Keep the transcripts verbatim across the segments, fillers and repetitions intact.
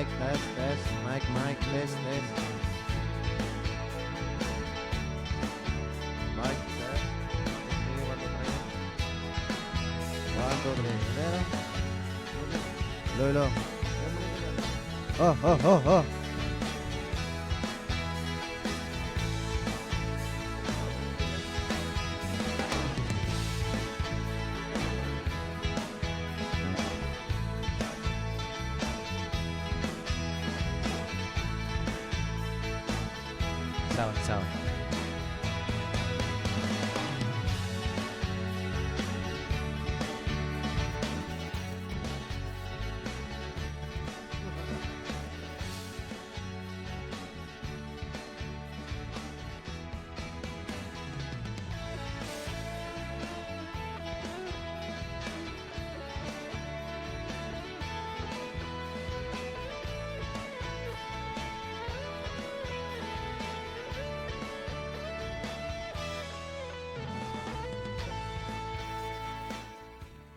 Test, test. Mic, mic. Test, test. Mic, test. One, two, three, one, two, three. One, two, three. Hello, hello. Oh, oh, oh, oh. Sound, sound.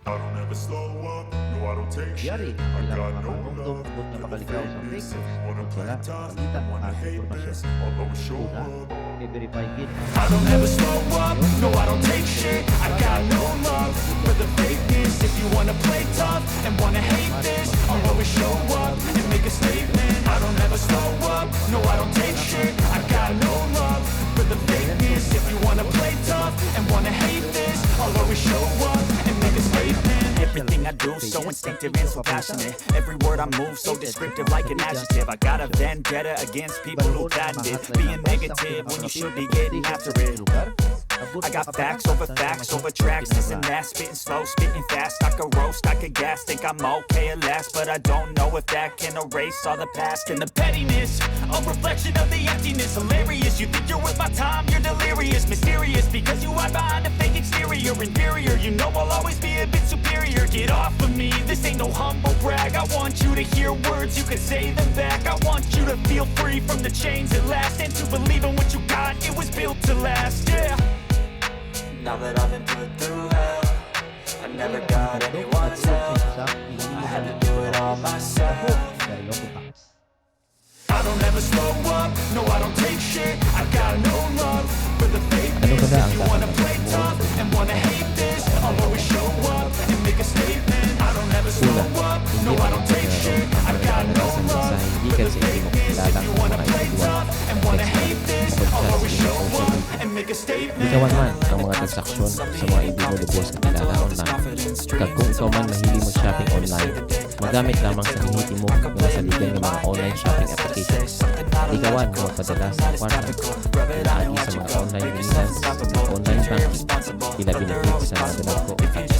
I don't ever slow up, no, I don't take shit. Yari, I ilang got mga no panungtong love tungkol nga for makaligaw sa fakeness. If you wanna play tough, I wanna hate this, I'll always show up. Una, i-verify gid. I don't ever slow up, no, I don't take shit. I got no love for the fakeness. If you wanna play tough and wanna hate this, I'll always show up and make a statement. I don't ever slow up, no, I don't take shit. I got no love for the fakeness. If you wanna play tough and wanna hate this, I'll always show up and make a statement. Everything I do so instinctive and so passionate. Every word I move so descriptive like an adjective. I got a vendetta against people who patent it. Being negative when you should be getting after it. I got facts over facts over tracks. This and that, spitting slow, spitting fast. I could roast, I could gas, think I'm okay at last, but I don't know if that can erase all the past and the pettiness. A reflection of the emptiness, hilarious. You think you're worth my time, you're delirious, mysterious, because you hide behind a fake exterior, inferior. You know I'll always be a bit superior. Get off of me, this ain't no humble brag. I want you to hear words, you can say them back. I want you to feel free from the chains that last, and to believe in what you got, it was built to last. Yeah. Now that I've been put through hell, I never got anyone's help. I had to do it all myself. I don't ever slow up, no, I don't take shit. I got no love for the fakeness. If you wanna play tough and wanna hate this, I'll always show up and make a statement. I don't ever slow up, no, I don't take shit. I got no love for the fakeness. If you wanna play tough and wanna hate this, I'll always show up and make a statement. Likawan man ang mga transaksyon sa mga indi mo lubos kakilala online. Kag kung ikaw man mahilig mag-shopping online, magamit lamang sa hinihimo nga masaligan nga mga online shopping applications. Likawan nga magpadala sa kwarta pinaagi sa mga online remittance, mga online banking, ilabi na gid sa mga dalagko nga apps.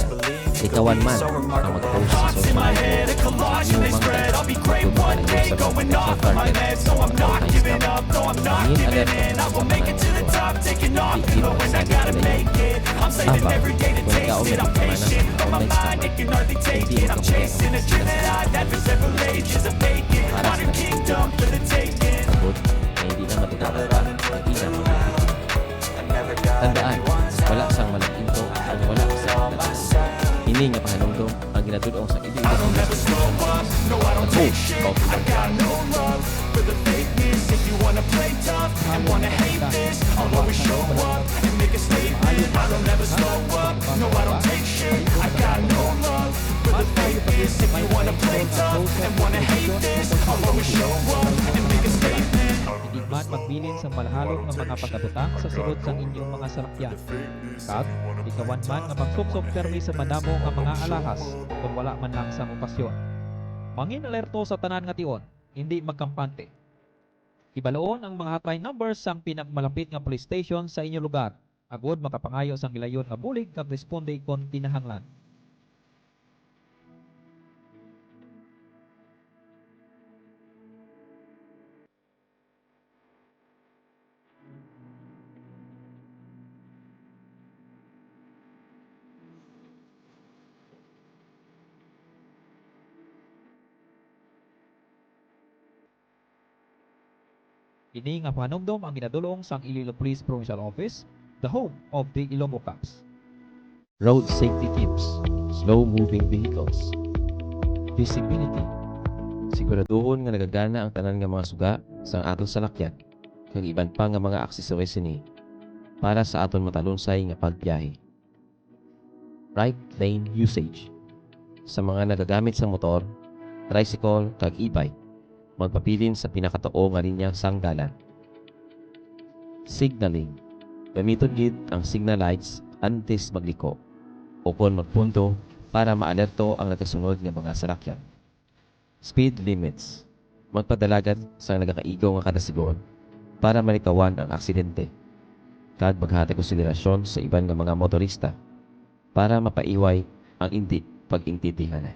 Likawan man ang mag-post sa social media nga imo man magtuo nga kalayo sa mga potential target sa mga online scam. Mangin alerto sa mga ito. Indi gid magsalig kalayo. Aba, kung nagkaon na gid ka man sa mga online scammer, indi mo kahugayan ang mga sila sa mga para sa nagtuo. Abot nga indi na madugay ang ila. Tandaan, wala sang malaking to ang wala sa pagkatao. Ini nga pahanumdom ang ginadul-ong sang iloilo. Ako, Coffee Lang. Indi man magbilin sang malahalog nga mga pagkabutang sa sulod sang inyong mga salakyan. Kag likawan man nga magsuksok pirme sa madamo nga mga alahas kon wala man lang sang okasyon. Mangin alerto sa tanan nga tion, indi magkampante. Hibaluon ang mga hotline numbers sang pinakmalapit nga police station sa inyo lugar, agod makapangayo sang gilayon nga bulig kag responde kon kinahanglan. Ini nga pahanumdom ang ginadul-ong sang Iloilo Police Provincial Office, the home of the Ilonggo Cops. Road safety tips, slow-moving vehicles, visibility, Siguraduhon nga nagagana ang tanan nga mga suga sang aton salakyan kag iban pa nga mga aksesoris sini para sa aton matalunsay nga pagbiyahe. Right lane usage. Sa mga nagagamit sang motor, tricycle, kag e-bike, magpabilin sa pinakatuo nga linya sang dalan. Signaling. Gamiton gid ang signal lights antes magliko o kon magpunto para maalerto ang nagasunod nga mga salakyan. Speed limits. Magpadalagan sa nagakaigo nga kada sigon para malikawan ang aksidente, kag maghatag konsiderasyon sa iban nga mga motorista para mapaiway ang indi pag-intindihan.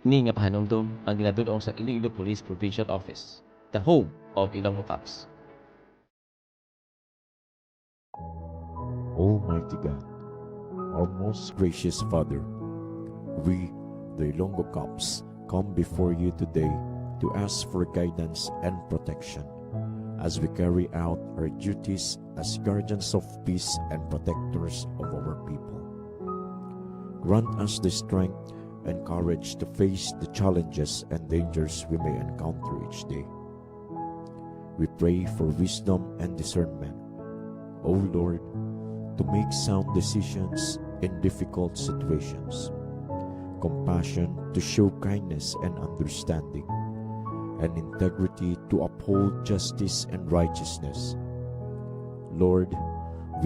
Ni nga pahanumdom ang ginadul-ong sa Iloilo Police Provincial Office, the home of Ilonggo Cops. Almighty God, our most gracious Father, we, the Ilonggo Cops, come before you today to ask for guidance and protection as we carry out our duties as guardians of peace and protectors of our people. Grant us the strength and courage to face the challenges and dangers we may encounter each day. We pray for wisdom and discernment, O Lord, to make sound decisions in difficult situations, compassion to show kindness and understanding, and integrity to uphold justice and righteousness. Lord,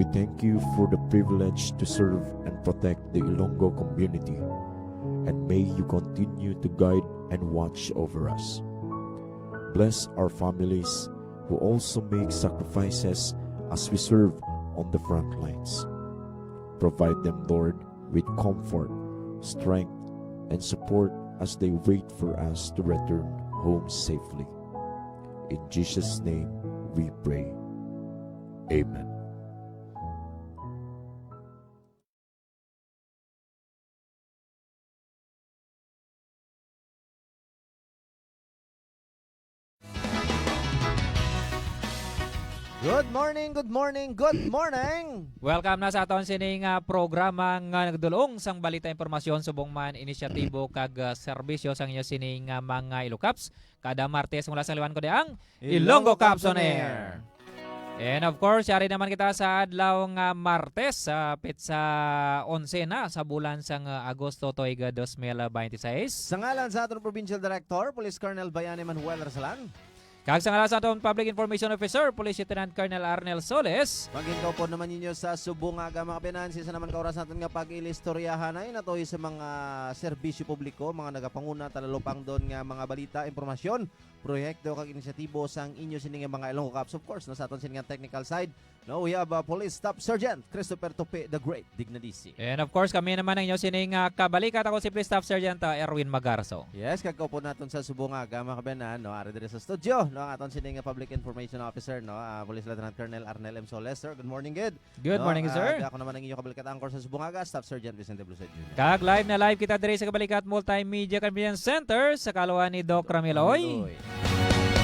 we thank you for the privilege to serve and protect the Ilonggo community, and may you continue to guide and watch over us. Bless our families who also make sacrifices as we serve on the front lines. Provide them, Lord, with comfort, strength, and support as they wait for us to return home safely. In Jesus' name we pray. Amen. Good morning, good morning, good morning! Welcome na sa aton sining, ah, programa nga nagdulong sang balita, impormasyon, subong man inisyatibo kag, ah, serbisyo sang inyo sining, ah, mga Ilonggo Cops. Kada Martes mula sa liwan ko di ang Ilonggo Cops on Air. And of course, yari naman kita sa adlaw nga Martes, sa petsa onse na sa bulan sang, ah, Agosto, tuig, ah, dos mil binte seis. Sa ngalan sa aton Provincial Director, Police Colonel Bayani Manuel Rasalan. Kag sa ngalan sa aton Public Information Officer, Police Lieutenant Colonel Arnel Soles. Maghinkaupod naman ninyo sa subong nga aga, mga kabayanan, sa isa naman ka oras naton nga pag-ilistoryahanay natuhoy sa mga serbisyo publiko, mga nagapanguna, talalupangdon nga mga balita, impormasyon, proyekto kag inisyatibo sang inyo sini nga mga Ilonggo Cops. Of course, no, sa aton sini nga technical side, no, we have, uh, Police Staff Sergeant Christopher Tope the Great Dignadisi. And of course, kami naman ang inyo sini nga kabalikat. Ako si Police Staff Sergeant, uh, Erwin Magarso. Yes, kag kaupod naton sa subong nga aga, mga kabayanan, no, ari diri sa studio, no, ang aton sini nga Public Information Officer, no, uh, Police Lieutenant Colonel Arnel M Soles. Sir, good morning, good. Good morning, sir. Kag ako naman ang inyo kabalikat anchor sa subong nga aga, Staff Sergeant Vicente Blusa Junior. Kag live na live kita diri sa Kabalikat Multimedia Convenience Center sa kaluoy ni Doc Ramil Oy.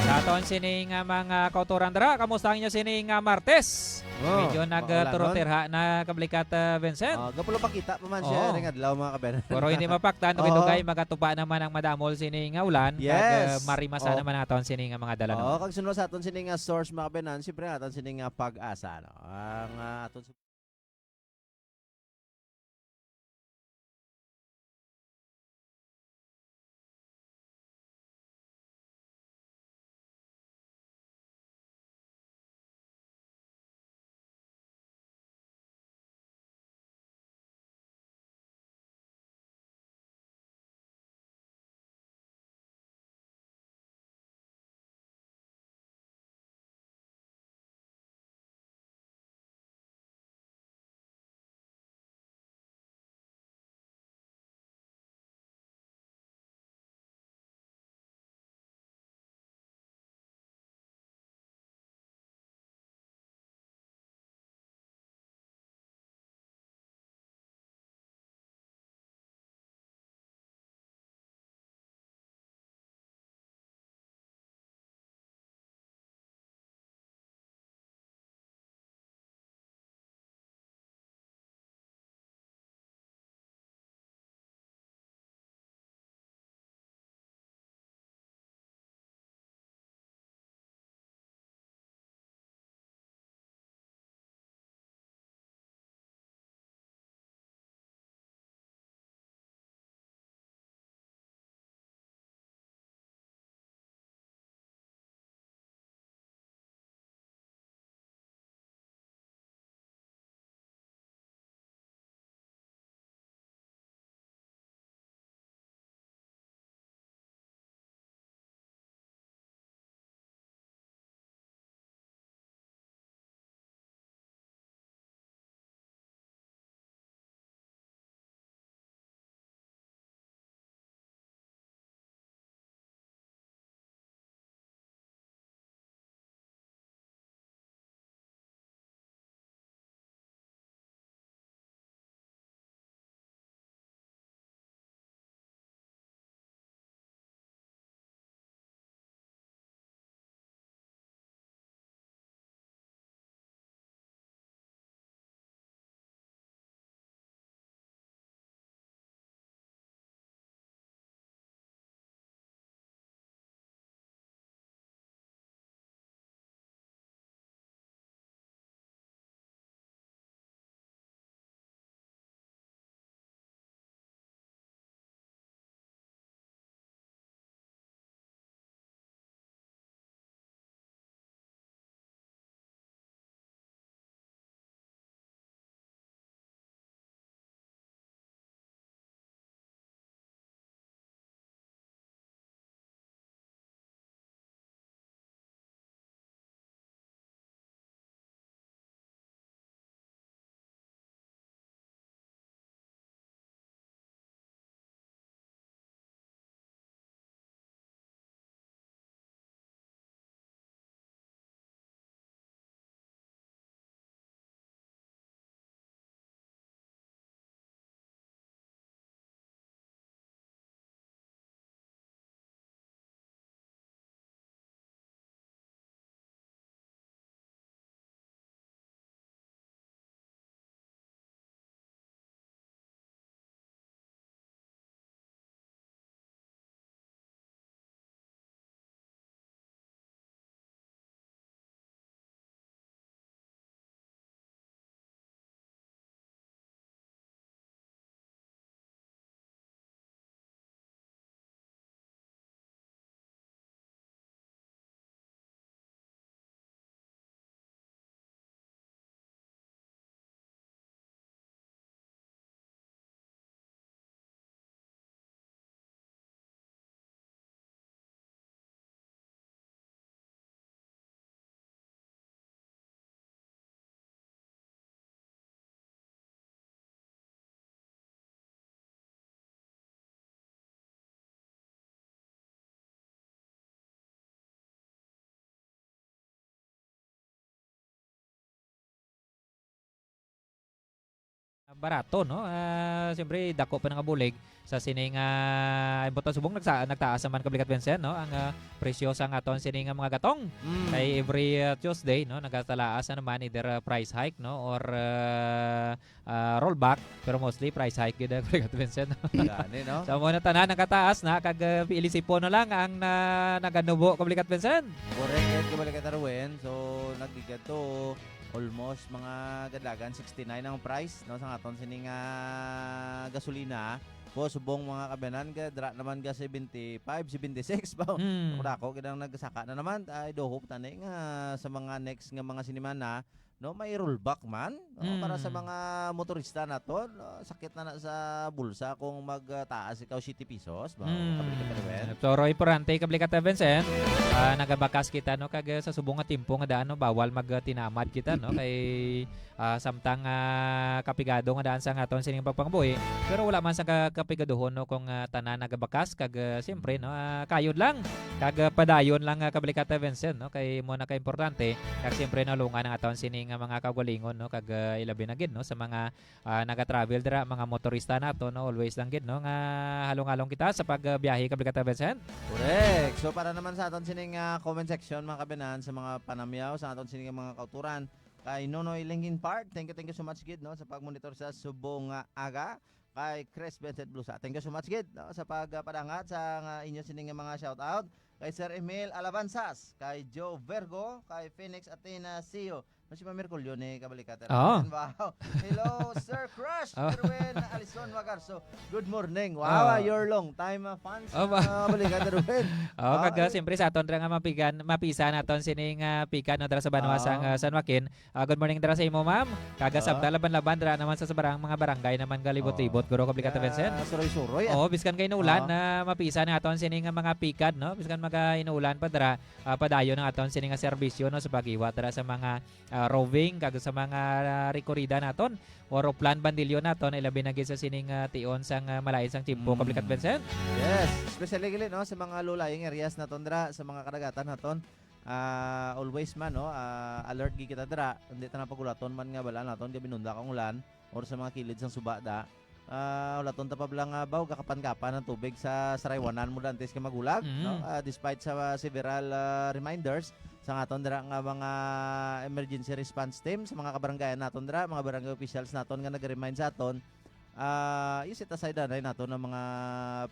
Sa aton sini nga mga kautoran dira, kamusta ang inyo sini nga Martes? Oh, medyo nagturotirha na, Kabalikat, ah, Vincent. Oh, gapulo pakita pa man siya ring adlaw, mga kabayanan. Pero hindi mapaktan, dugay-dugay magatupa naman ang madamol sini nga ulan, kag, ah, marimasa naman aton sini nga mga dala naman. Oo, kag sunod sa aton sini nga source, mga kabayanan, siyempre aton sini nga PAGASA, no? Ang, ah, aton barato, no? Ah, siyempre, dako pa na nga bulig sa sini nga, ah, buta subong nagsa-, nagtaas naman, Kablikat Vincent, no? Ang, ah, presyo sa aton sini nga mga gatong. Mm. Kay every, ah, Tuesday, no, nagatalaas na naman either, ah, price hike, no, or, ah, ah, rollback, pero mostly price hike gid, ah, Kablikat Vincent. Gani, no? So, mo na tanan, nagataas na, kag, ah, ilisipon na lang ang na-, naganubo, Kablikat Vincent. Correct, yes, Kablikat Arwen. So, nagigad to almost mga gadagan sixty-nine ang price, no, sa aton sini nga gasolina. Po, subong mga kabanan, ga-, dra naman ga seventy-five, seventy-six ba? Mm. Ako, ako, gid ang nagsaka na naman. I do hope tani nga sa mga next nga mga sinimana, no, may rollback man, no, para sa Mm. mga motorista naton, no, sakit na na sa bulsa kung magtaas ikaw siyete pesos, ba, Mm. Kablikat Arwen? Pero importante, Kablikat Vincent, ah, nagabakas kita, no, kag, eh, sa subong nga timpo nga daan, no, bawal magtinamad kita, no, kay, ah, samtang, ah, kapigado nga daan sa aton sining pagpangabuhi, pero wala man sa ka-, kapigaduhon, no, kung, ah, tanan nagabakas, kag, ah, siyempre, no, ah, kayod lang, kag, ah, padayon lang, ah, Kablikat Vincent, no, kay mo na ka importante, kag siyempre, nalungan ang aton sining, ah, mga kaugalingon, no, kag, ah, ilabi na gid, no, sa mga, ah, naga-travel dira, mga motorista nato, no, always lang gid, no, nga halong-halong kita sa pagbiyahe, Kablikat Vincent. Correct. So, para naman sa aton sining, ah, comment section, mga kabanan, sa mga panamyaw, sa aton sining mga kauturan, kay Nonoy Linkin Park, thank you, thank you so much gid, no, sa pagmonitor sa subong nga aga. Kay Chris Vincent Blusa, thank you so much gid, no, sa pagpadangat sa nga inyo sining nga mga shout out. Kay Sir Emil Alabanzas, kay Joe Vergo, kay Phoenix Athena Sio. Ano si Ma'am Merculio ni Kabalikat? Oo. Wow. Hello, Sir Crush, Oh. Erwin Alison Magarso. Good morning. Wow, Oh. your long time, uh, fans, Oh, ba- uh, Kabalikat, Erwin. Oh, Ah, kaga, eh. siyempre sa aton ra nga mapigan, mapisa naton sining, ah, pikan, no, dira sa banwa sang, Oh. ah, San Joaquin. Ah, good morning dira sa imo, ma'am. Kaga Ah. sabta laban-laban dira naman sa, sa barang, mga barangay naman galibot-libot, Oh. Guro Kabalikat, Kaya Vincent. suroy-suroy, ah. Oo, biskan kay inuulan, Ah. na mapisa na aton sining mga pikan, no? Biskan maga inuulan pa dira, ah, padayon ang aton sining nga serbisyo, no, sa paghiwa dira sa mga ah, roving, kag sa mga, ah, rekorida naton, or uplan, bandilyo naton, ilabi na gid sa sining, ah, tion sang, ah, malain sang tiyempo, Mm. Kabalikat Vincent. Yes, especially gid, no, sa mga low-lying areas naton dira, sa mga kadagatan naton. Ah, always man, no, ah, alert gid kita dira. Hindi ta na pagulaton man nga bala naton gabinunda kang ulan or sa mga kilid sang suba da. Ah, hulaton ta pa bala nga baw gakapan-kapan ang tubig sa saraywanan mo dantes ka magulag, Mm. no? Ah, despite sa, ah, several, ah, reminders sa aton dira nga mga emergency response team, sa mga kabarangayan naton dira, mga barangay officials naton nga nag-remind sa aton, ah, i-set aside na naton ang mga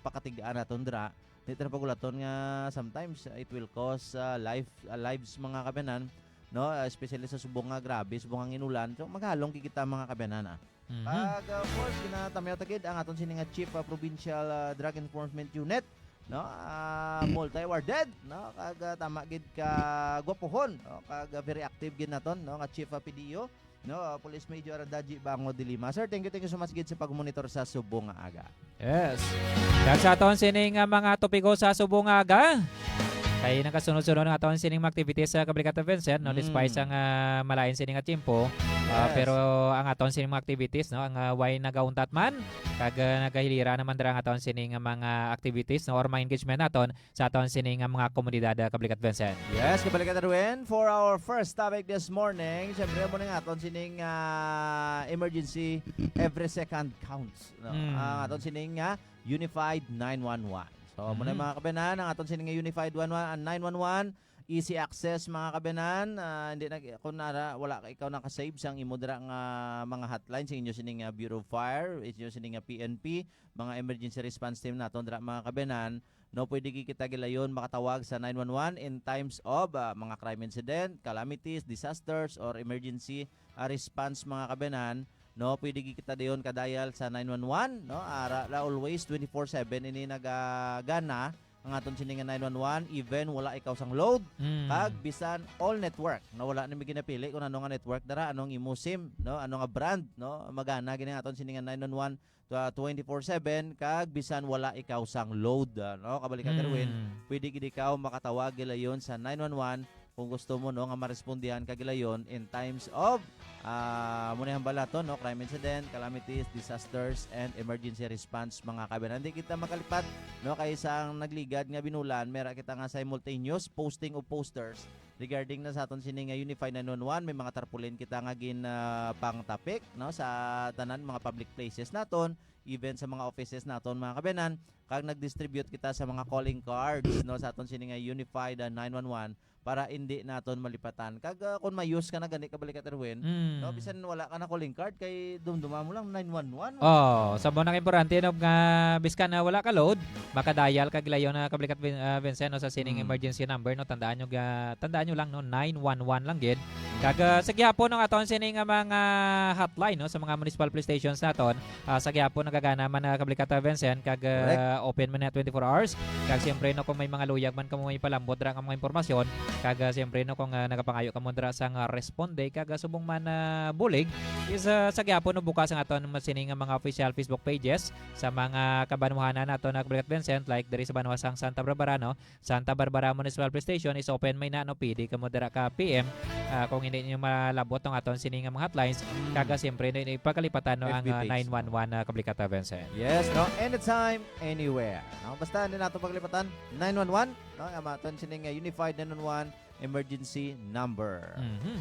pakatig-an naton dira. Di ta na pagulaton nga sometimes, ah, it will cause, ah, life, ah, lives, mga kabanan, no? Ah, especially sa subong nga grabe, subong nga inulan. So, maghalong gid kita, mga kabanan, ah. Mhm. Kag, uh, of course, ginatamyaw ta gid ang aton sini nga Chief, uh, Provincial, uh, Drug Enforcement Unit, no? Ah, multi-awarded, no? Kag, uh, tama gid ka gwapuhon, no? Kag, uh, very active gid naton, no? Nga Chief, uh, P D O, no? Uh, Police Major Daji Bango de Lima. Sir, thank you, thank you so much gid sa pagmonitor sa subong nga aga. Yes. Kag sa aton sini nga mga topiko sa subong nga aga, kay nagasunod-sunod ang aton sining mga activities sa Kabrigata Vincent, no? Despite Mm. sang, ah, malain sini nga tiyempo, ah, Yes. pero ang aton sining mga activities, no, ang, ah, way nagauntat man, kag, ah, nagahilira naman dira ang aton sining mga activities, no, or mga engagement naton sa aton sining mga komunidad, ah, Kabrigata Vincent. Yes, Kabrigata Erwin, for our first topic this morning, siyempre, mo na nga aton sining, ah, emergency, every second counts, no? Mm. Ang aton sining, ah, Unified nine one one. So, muna Mm. mga kabanan, ang aton sini nga Unified one one, ang nine one one, easy access, mga kabanan. Ah, hindi na, kung nara, wala ka, ikaw naka-save sang imo dira nga mga hotline sa inyo sini nga Bureau of Fire, inyo sini nga P N P, mga emergency response team naton dira, mga kabanan. No, pwede gid kita gilayon makatawag sa nine one one in times of, ah, mga crime incident, calamities, disasters, or emergency, ah, response, mga kabanan. No, pwede gid kita dayon ka-dial sa nine one one, no? Ara la always twenty-four seven ini nagagana ang aton sini nga nine one one, even wala ikaw sang load, Mm. kag bisan all network, no? Wala nami ginapili kung ano nga network dara, anong imo sim, no? Ano nga brand, no? Magana gini ang aton sini nga nine one one, twa-, twenty-four seven, kag bisan wala ikaw sang load, ah, no? Kabalikan, Mm. Erwin, pwede gid ikaw makatawag gilayon sa nine one one kung gusto mo, no, nga marespondihan kag ilayon in times of, ah, amo na hambal naton, no, crime incident, calamities, disasters, and emergency response, mga kaabyanan. Di kita makalipat, no, kay sang nagligad nga binulan, mera kita nga simultaneous posting of posters regarding na sa aton sini nga Unified nine one one. May mga tarpaulin kita nga gin, ah, pang topic, no, sa tanan mga public places naton, even sa mga offices naton, mga kaabyanan, kag nag-distribute kita sa mga calling cards, no, sa aton sini nga Unified, ah, nine one one, para hindi naton malipatan. Kag, ah, kung may use ka na gani, Kabalikat Erwin, Mm. no, bisan wala ka na calling card, kay dumduma mo lang nine one one. Oh, sa mo nang importante, no, nga biskan na wala ka load, makadial kag layo na, Kabalikat Vin-, ah, Vincent, no, sa sining Mm. emergency number, no, tandaan nyo ga-, tandaan nyo lang, no, nine one one lang gid. Kag, ah, sa gihapon, no, aton sini nga mga hotline, no, sa mga municipal police stations naton, ah, sa gihapon nagagana man, ah, Kabalikat, ah, Vincent, kag, ah, Correct. open man na twenty-four hours. Kag siyempre, no, kung may mga luyag man kamo may palambot dira nga mga impormasyon, kag, ah, siyempre, no, kung, ah, nagapangayo kamo dira sa nga responde, kag, ah, subong man, ah, bulig, is, ah, sa gihapon, no, bukas ang aton sini nga mga official Facebook pages sa mga kabanwahanan nato na Kabalikat Vincent, like diri sa banwa sang Santa Barbara, no, Santa Barbara Municipal Police Station is open man na, no, pwede kamo dira ka P M, ah, kung hindi ninyo malabot ang aton sini nga mga hotlines, Mm. kag siyempre, hindi, hindi pagkalipatan, no, F B ang, ah, page, no? nine one one, ah, Kabalikat, ah, Vincent. Yes, no? Anytime, anywhere. No? Basta, hindi nato pagkalipatan, nine one one, no? Ang aton sini nga Unified nine one one emergency number. Mhm.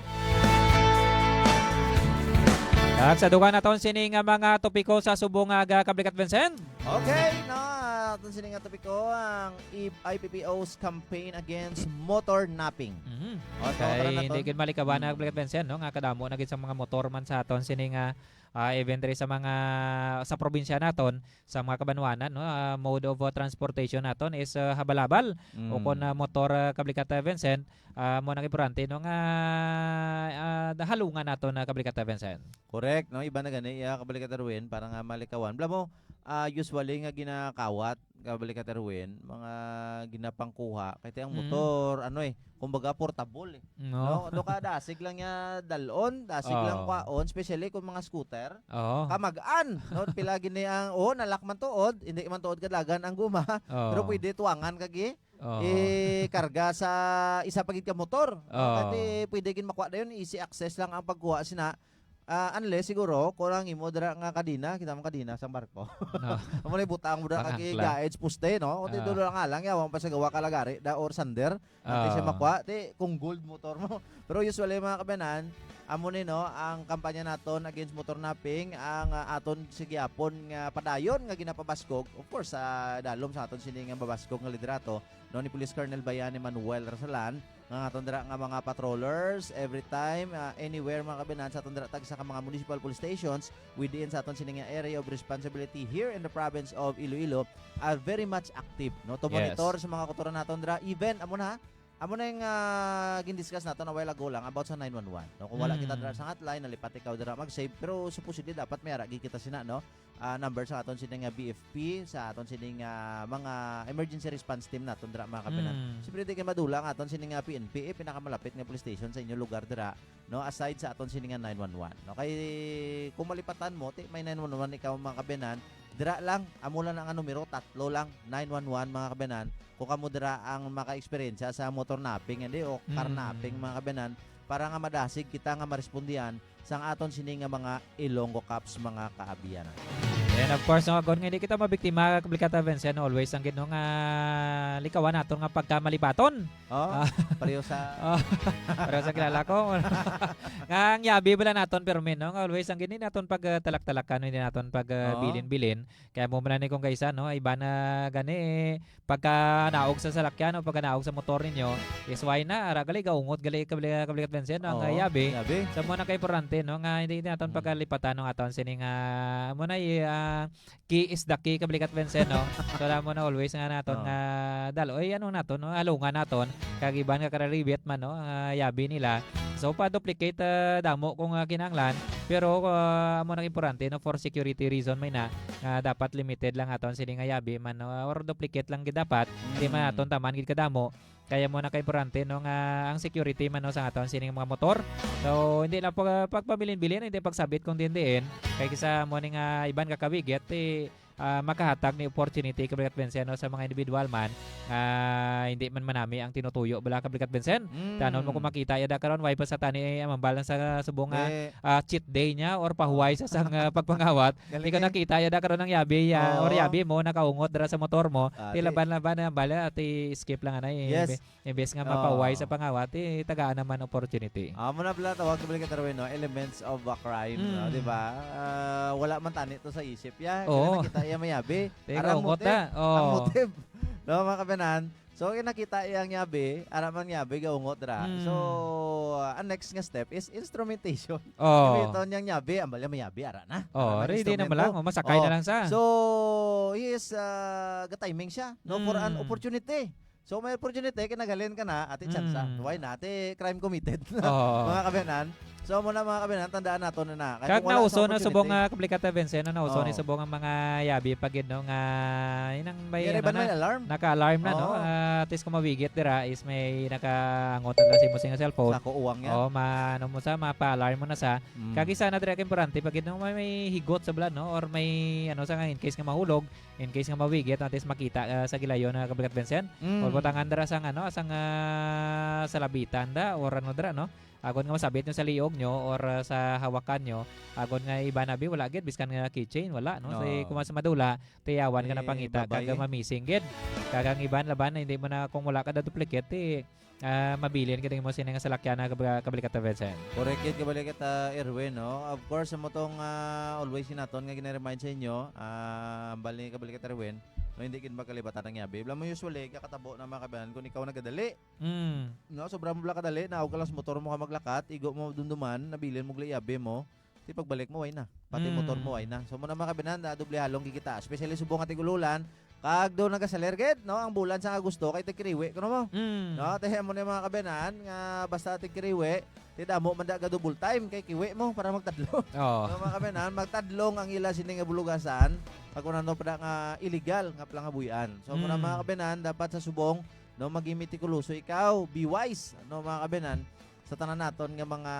Kag sa dugang naton sini nga mga topiko sa subong nga aga, Kabalikat Vincent. Okay, no, aton sini nga topiko ang I-, I P P O's campaign against motor napping. Mhm. O, so, Kay tara na hindi ton. gid malikawan na, Mm. Kabalikat Vincent, no, nga kadamo na gid sa mga motor man sa aton sini nga, ah, even diri sa mga, sa probinsya naton, sa mga kabanwanan, no, ah, mode of, ah, transportation naton is, ah, habal-habal. Mm. O kon, ah, motor, ah, Kabalikat, ah, Vincent, ah, mo nang importante, no, nga, ah, halungan naton na Kabalikat, ah, Vincent. Correct, no? Iba na gani, iya, Kabalikat Erwin, para nga malikawan. Bala mo, ah, usually nga ginakawat, Kabalikat Erwin, mga ginapangkuha, kay ti ang Mm. motor, ano eh, kumbaga portable eh. No. No? Do ka, dasig lang niya dalon, dasig lang Oo. kwaon, especially kung mga scooter. Oo. Kamag-an, no? Pila gini ang, oh, nalak man tuod, hindi man tuod kadalagan ang guma, Oo. pero pwede tuwangan kagi, Oo. eh, karga sa isa pa gid ka motor. Oo. Kati pwede gid makuha dayon, easy access lang ang pagkuha sina. Ah, unless siguro, kung ang imo dira nga kadena, kita mo kadena sang barko. Oo. Amo na butang mo dira kag Pangangkla. Gaid sa poste, no? Kung Oo. dito lang nga lang, yawan pa sa gawa kalagari, da or sander, antes siya Oo. makuha, ti, kung gold motor mo. Pero usually, mga kabanan, amo ni, no, ang kampanya naton against motor napping, ang, ah, aton sa gihapon nga padayon nga ginapabaskog, of course, sa dalom sa aton sini nga mabaskog nga liderato, no, ni Police Colonel Bayani Manuel Rasalan, nga aton dira nga mga patrollers, every time, ah, anywhere, mga kabanan, sa aton dira tagsa ka mga municipal police stations within sa aton sini nga area of responsibility here in the province of Iloilo, are very much active, no, to Yes. monitor sa mga kultura naton dira. Even, amo na, amo na yung, ah, gindiscuss naton a while ago lang about sa nine one one, no? Kung wala kita Mm. dira sa hotline, nalipat ikaw dira mag-save, pero supposedly dapat may ara gid kita sina, no? Ah, number sa aton sini nga B F P, sa aton sini nga mga emergency response team naton dira, mga kabanan. Mm. Siyempre, di kay madula ang aton sini nga P N P, eh, pinakamalapit nga police station sa inyo lugar dira, no? Aside sa aton sini nga nine one one, no? Kay kung malipatan mo, ti may nine one one ikaw, mga kabanan, dira lang, amo lang ang numero, tatlo lang, nine one one, mga kabanan. Kung kamo dira ang maka-eksperyensya sa motor napping, hindi, o car Mm. napping, mga kabanan, para nga madasig kita nga marespondihan sang aton sini nga mga Ilonggo Cops, mga kaabyanan. And of course, no, agod nga hindi kita mabiktima, Kabalikat Vincent, no, always ang gid, no, nga likawan naton nga pagkamalipaton. Oh, Ah. pareho sa Oh, pareho sa kilala ko. Nga ang yabi bala naton, pero men, no, nga always ang gid, hindi naton pag, ah, talak-talakan, hindi naton pag, ah, Oo. bilin-bilin. Kaya mo man ni kung kaisa, no, iba na gani, eh, pagka naog sa salakyan o pagka naog sa motor ninyo, is why na, ara gali, gaungot gali, kabli-, Kabalikat Vincent, no, ang Oo, yabi. yabi. Sa mo na ka importante, no, nga hindi naton Mm. pagkalipatan, no, aton sini nga, mo na, i-, ah, key is the key, Kabalikat Vincent, no? So, alam mo na always nga naton Oo. nga dalo, eh, ano naton, no? Alungan naton, kag iban nga kararibit man, no, ah, yabi nila. So, pa-duplicate, ah, damo kung, ah, kinahanglan. Pero, ah, amo nang importante, no, for security reason, may na, nga dapat limited lang aton sini nga yabi man, no, or duplicate lang gid dapat. Di man Mm. aton taman gid kadamo. Kaya mo na ka importante, no, nga ang security man, no, sa aton sini nga mga motor. So, hindi lang pag, pagpabilin-bilin, hindi pagsabit kung diin-diin. Kay kisa mo ni nga iban ka kawigit, eh, ah, makahatag ni opportunity, Kabrigat Vincent, no, sa mga individual man nga hindi man manami ang tinutuyo, bala, Kabrigat Vincent. Mm. Tanon mo kung makita yada karon, way pa sa tani, eh, mambal na sa subong nga, Di. ah, cheat day niya or pahuway sa sang, ah, pagpangawat. Galing Ikaw eh. nakita yada karon ang yabi, ah, or Oo. yabi mo, nakaungot dira sa motor mo. Ah, Ti di. laban-laban na bala, ti skip lang anay. Yes. Imbes nga mapahuway sa Oo. pangawat, eh, tagaan naman opportunity. Ah, mo na pala tawag, Kabrigat Erwin, no? Elements of a crime, no? Mm. Di ba? Ah, wala man tani to sa isip, ya. Oo. Kaya nakita iya mayabi. Teka, Ara ang ungot motive. na. Ang Oo. motive. No, mga kabanan? So, kaya nakita iya ang yabi, ara man yabi, gaungot ra. Mm. So, ah, ang next nga step is instrumentation. Oo. Gamiton niyang yabi, ang bala mayabi, ara na. Oo, Ara na ready na instrumento. mo lang. O, masakay Oo. na lang sa. So, he is, ah, ga-timing siya, no, for an Mm. opportunity. So, may opportunity, kinagalin ka na, ati tsansa. Mm. Why not? Ati crime committed. Oo. Mga kabanan. So, muna, mga kabanan, tandaan nato na na. Kaya Kag kung wala sa nauso na subong opportunity, nga Kabrigat Vincent, na nauso ni Oo. subong ang mga yabi pa gid, no, nga inang may, May ano riban na, may alarm. naka-alarm na, no? Oo. Ah, at least kung mawigit dira is may nakaangot na sa imo sing cellphone. Sa kuuwang niya. Oo, ma-, ano mo sa, mapa-alarm mo na sa. Mm. Kag isa na dira ka importante pa gid, no, may, may higot sa blood, no? Or may, ano, sa nga in case nga mahulog, in case nga mawigit, at least makita, ah, sa gilayon na Kabrigat Vincent. Mm. Or butangan dira sang, ano, sang, ah, salabitan da, or ano dira, no? Agon nga masabit nyo sa liog nyo or, ah, sa hawakan nyo, agon nga iba na bi, wala gid, biskan nga keychain, wala, no? Say, No. kung mas madula, tiyawan ka na Eh, pangita, babay kag eh. mamising gid. Kag ang iban laban, hindi mo na, kung wala ka na duplicate, eh, ah, mabilin gid ang imo sini nga salakyan na kabra-, Kabrigat Vincent. Correct gid, Kabrigat, ah, Erwin, no? Of course, amo tong, ah, always naton nga gina-remind sa inyo, ah, hambal ni Kabrigat Erwin, no, hindi gid makalibatan ang yabi. Alam mo, usually, kakatabo na mga kabayan, kung ikaw nagadali, Mm. No, sobra mo bala kadali, naog ka lang sa motor mo ka maglakat, igo mo dumduman, nabilin mo gali yabi mo, ti pagbalik mo, way na. Pati Mm. motor mo, way na. So, muna mga kabinan, na doble halong gikita. Especially subong nga tig-ululan, kag do nagasaler gid, no, ang bulan sa Agosto kay tigkiriwi, kuno mo? Mm. No, te, amo na mga kabinan, nga basta tigkiriwi, ti damo man da ga double time, kay kiwi mo para magtadlong. Oo. No, mga kabinan, magtadlong ang ila sini nga bulugasan, pag ano pa da nga illegal nga palangabuy-an. So, muna Mm. mga kabinan, dapat sa subong, no, maging mitikuloso ikaw, be wise, no, mga kabinan, sa tanan naton nga mga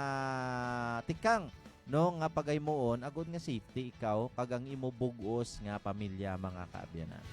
tikang, no, nga pagaymuon, agod nga safety ikaw kag ang imo bug-os nga pamilya, mga kaabyanan.